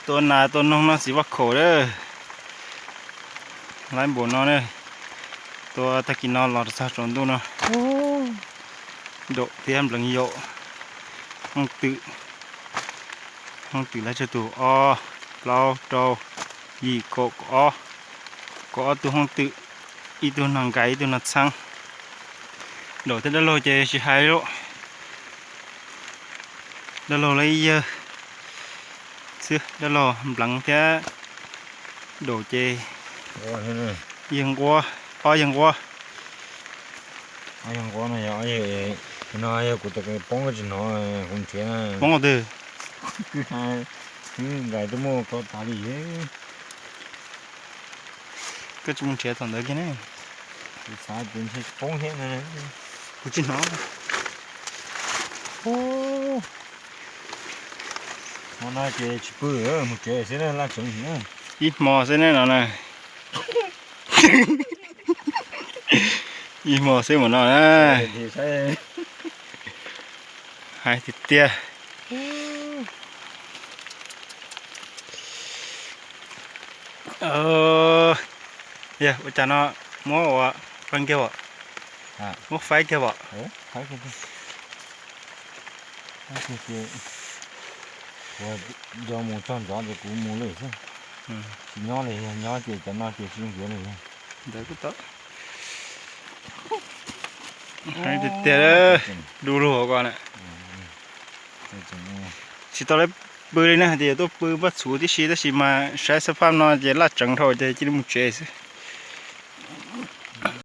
Tua nas tua noog noj txiv vaj khaum lawm. Laib npaum no ne, tua tag kis no los rau txog tsaus ntuj no. Daum thiab npleev yaum. Hooj twm, hooj twm laib tsawg tus? Ob, plaub, rau, yim, kaum, kaum ob. Kaum ob tug hooj twm, ib tug no nkais ib tug no txheeb. Daum thiab dab laug ces tsis hais li. Dab laug lawv ib yawg xwb, dab laug npleev thiab daum ces yawg nquab, ob yawg nquab. Ob yawg nquab no yog, no yog kuv tau poob tsis hnov, kuv nrhiav. Poob twg? Twb hais, twb nkais twb muaj ko tas li. Koj tsis mus nrhiav thaum ntawd kiag ne. Kuv xav tias ntshe tsis poob thiab no. Kuv tsis hnov. Hmo no ces tsis pw, mus tsev xwb na, laj tseev. Ib hmo xwb ne no na. Ib hmo xwb mus no na. Hais tiag tiag. Yog ua cas no, muab ua qee kiag os, muab faib kiag os. Kuv nco mus txog nrov ces kuv mus lawm xwb. Tsis nyob li, yog nyob ces cov no ces tsis nrhiav li. Ntawd kuj tau. Tiag tiag, du lug ko na. Tsis tau lawv pw li na, hais tias yuav tuaj pw npaj txhuv tib si, tab sis mas saib xab phaj no ces laj tseev dhau ces cia li mus tsev xwb.